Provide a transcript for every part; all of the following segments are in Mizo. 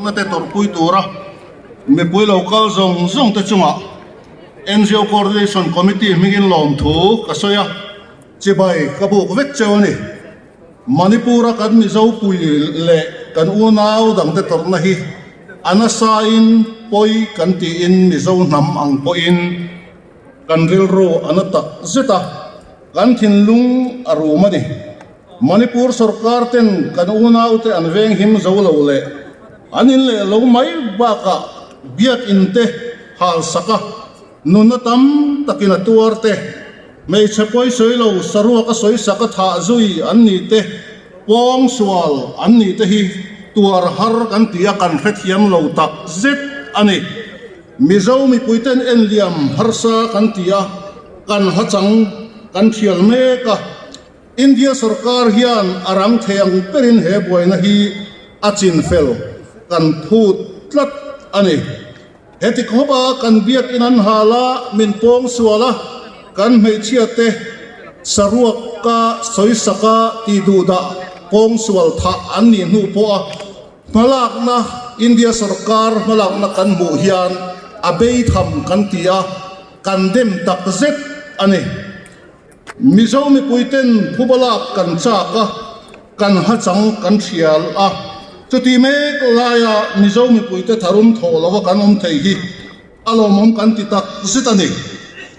Tawrhna te tawrhpui tura mipui lo kal zawng zawng te chungah NGO Coordination Committee hmingin lawmthu ka sawi a, chibai ka buk vek cheu a ni. Manipur-a kan Mizopui leh kan unau dangte tawrhna hi a nasain pawi kan tiin Mizo hnam ang pawhin kan rilru a na tak zet a, kan thinlung a rum a ni. Manipur sorkar ten kan unaute an venghim zo lo leh an in leh lo mai bakah biakinn te hal sak a, nunna tam takin a tuar te, hmeichhe pawisawi lo saruak a sawi sak a thah zui an ni te, pawng sual an ni te hi tuar har kan ti a kan hrethiam lo tak zet a ni. Mizo mipuiten enliam harsa kan ti a, kan hachang kan thial mek a. India sorkar hian a rang thei ang berin he buaina hi a chin fel kan phut tlat a ni. Heti khawpa kan biakinn an hal a, min pawng sual a, kan hmeichhia te saruak ka sawisak a tih duhdah pawng sual thah an nih hnu pawh a hmalakna India sorkar hmalakna kan hmuh hian a beitham kan ti a, kan dem takzet a ni. Mizo mipuiten phubalak kan chak a, kan hachang kan hrial a. Chuti mek laia Mizo mipuite tharum thawh lova kan awm thei hi a lawmawm kan ti tak zet a ni.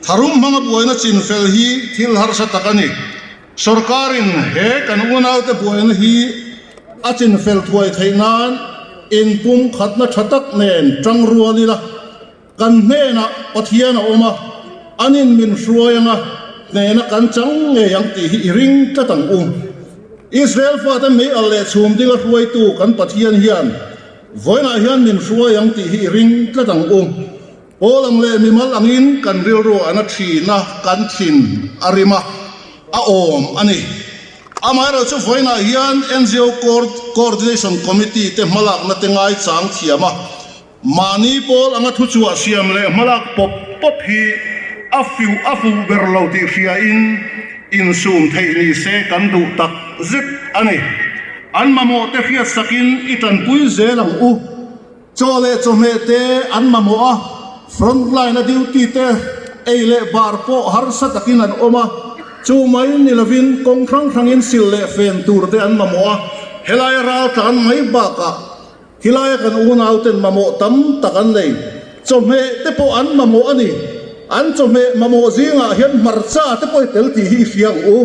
Tharum hmanga buaina chinfel hi thil harsa tak a ni. Sorkarin he kan unaute buaina hi a chinfel thuai theih nan inpumkhatna tha tak nen tangrual ila. Kan hnenah Pathian a awm a, anin min hruai anga hnena kan chang ngei ang tih hi i ring tlat ang u. Israel fate mei al leh chhum dinga hruaitu kan Pathian hian vawiinah hian min hruai ang tih hi i ring tlat ang u. Pawl ang leh mimal angin kan rilru a na thin a, kan thin a rim a, a awm a ni. Amaherawhchu vawiinah hian NGO Coordination Committee te hmalakna te ngaichang thiam a, Mahni pawl anga thuchhuah siam leh hmalak pawp pawp hi a fiuh a fuh ber lo tih hriain insum theih ni se kan duh tak zet a ni. An mamawh te hriat sakin i tanpui zel ang u. Chaw leh chawhmeh te an mamawh a, front line a duty te ei leh bar pawh harsa takin an awm a, chu mai ni lovin kawng hrang hrangin sil leh fen tur te an mamawh a, helai ral tlan mai bakah Khilaia kan unauten mamawh tam tak an nei. Chawhmeh te pawh an mamawh a ni. An chawhmeh mamawh zingah hian hmarcha te pawh i tel tih hi i hria ang u.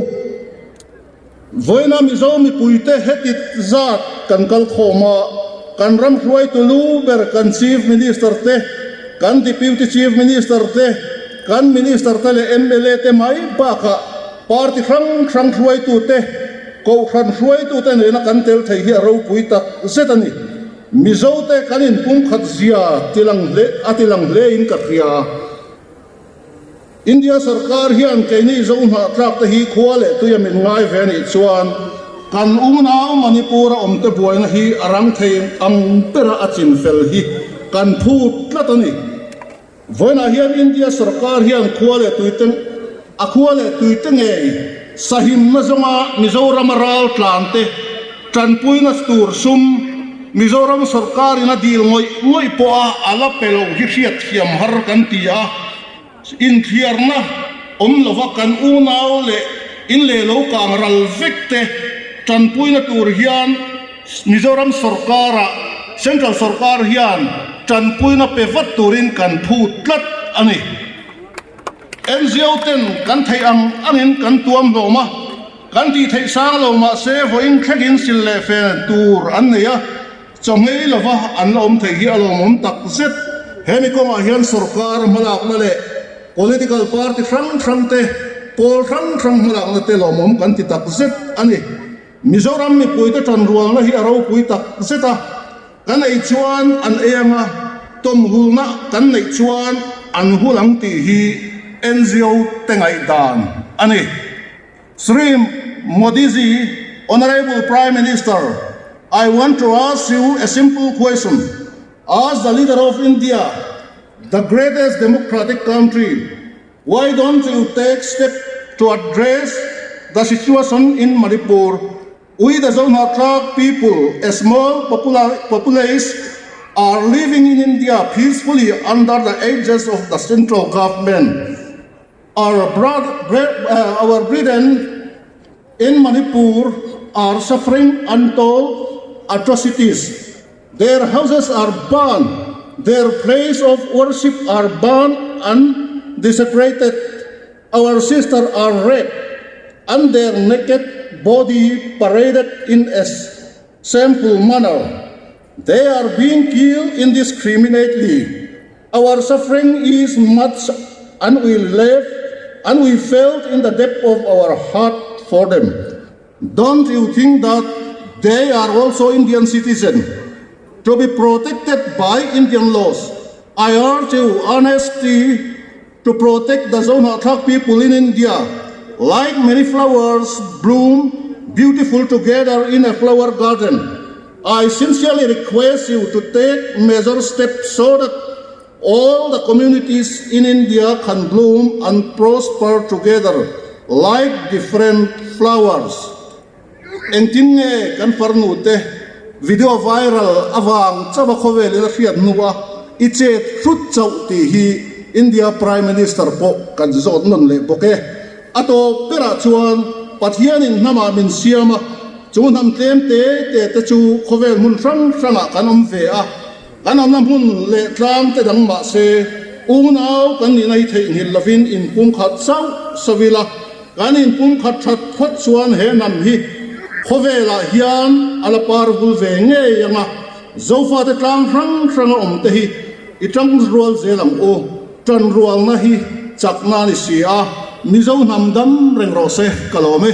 Vawiina Mizo mipuite heti zat kan kal khawm a, kan ram hruaitu lu ber kan Chief Minister te, kan Deputy Chief Minister te, kan Minister te leh mla te mai bakah party hrang hrang hruaitute, Kohhran hruaitute nena kan tel thei hi a ropui tak zet a ni. Mizote kan inpumkhat zia tilang hle a tilang hlein ka hria. India sarkar hian keini Zo hnahtlak te hi khua leh tuia min ngai ve a nih chuan kan unau Manipur a awmte buaina hi a rang thei ang bera a chinfel hi kan phut tlat a ni. Vawiinah hian India sorkar hian khua leh tuite a khua leh tuite ngei sahimna zawnga Mizorama ral tlante tanpuina tur sum Mizoram sorkarin a dil ngawih ngawih pawha a la pe lo hi hriatthiam har kan ti a, inthliarna awm lova kan unau leh in leh lo kang ral vek te tanpuina tur hian Mizoram sorkara Central sorkar hian tanpuina pe vat turin kan phut tlat a ni. NGO ten kan theih ang angin kan tuam hlawm a, kan tih theih sang lo mahse vawiin thlengin sil leh fel tur an nei a, chawhmei lova an la awm thei hi a lawmawm tak zet. Hemi kawngah hian sorkar hmalakna leh political party hrang hrang te, pawl hrang hrang hmalakna te lawmawm kan ti tak zet a ni. Mizoram mipuite ṭanrualna hi a ropui tak zet a, kan ei chuan an ei ang a, tawmhulna kan neih chuan an hul ang tih hi NGO te ngaihdan a ni. Shri Modiji, Honourable Prime Minister, I want to ask you a simple question, as the leader of India, the greatest democratic country, Why don't you take step to address the situation in Manipur? We the Zohnahthlak people, a small populace, are living in India peacefully under the aegis of the central government. Our our brethren in Manipur are suffering untold atrocities. Their houses are burned, their place of worship are burned and desecrated. Our sisters are raped and their naked body paraded in a shameful manner. They are being killed indiscriminately. Our suffering is much and we live and we felt in the depth of our heart for them. Don't you think that they are also Indian citizens to be protected by Indian laws? I urge you honestly to protect the Zohnahthlak people in India like many flowers bloom beautiful together in a flower garden. I sincerely request you to take major steps so that all the communities in India can bloom and prosper together like different flowers. Engtin nge kan farnu te video viral avang chauha khawvel in a hriat hnu a i chet hrut chauh tih hi India Prime Minister pawh kan zawt nawn leh bawk e. A tawp berah chuan Pathianin hnamah min siam a, chu hnam tlem te te te chu khawvel hmun hrang hrangah kan awm ve a, kan awmna hmun leh tlang te dang mah se unau kan nihna hi theihnghilh lovin inpumkhat sauh sauh ila, kan inpumkhat that phawt chuan he hnam hi khawvelah hian a la par vul ve ngei ang a, Zofate tlang hrang hranga awm te hi i tang rual zel ang u. Tan rualna hi chakna a ni si a, Mizo hnam dam reng rawh se ka lawm e.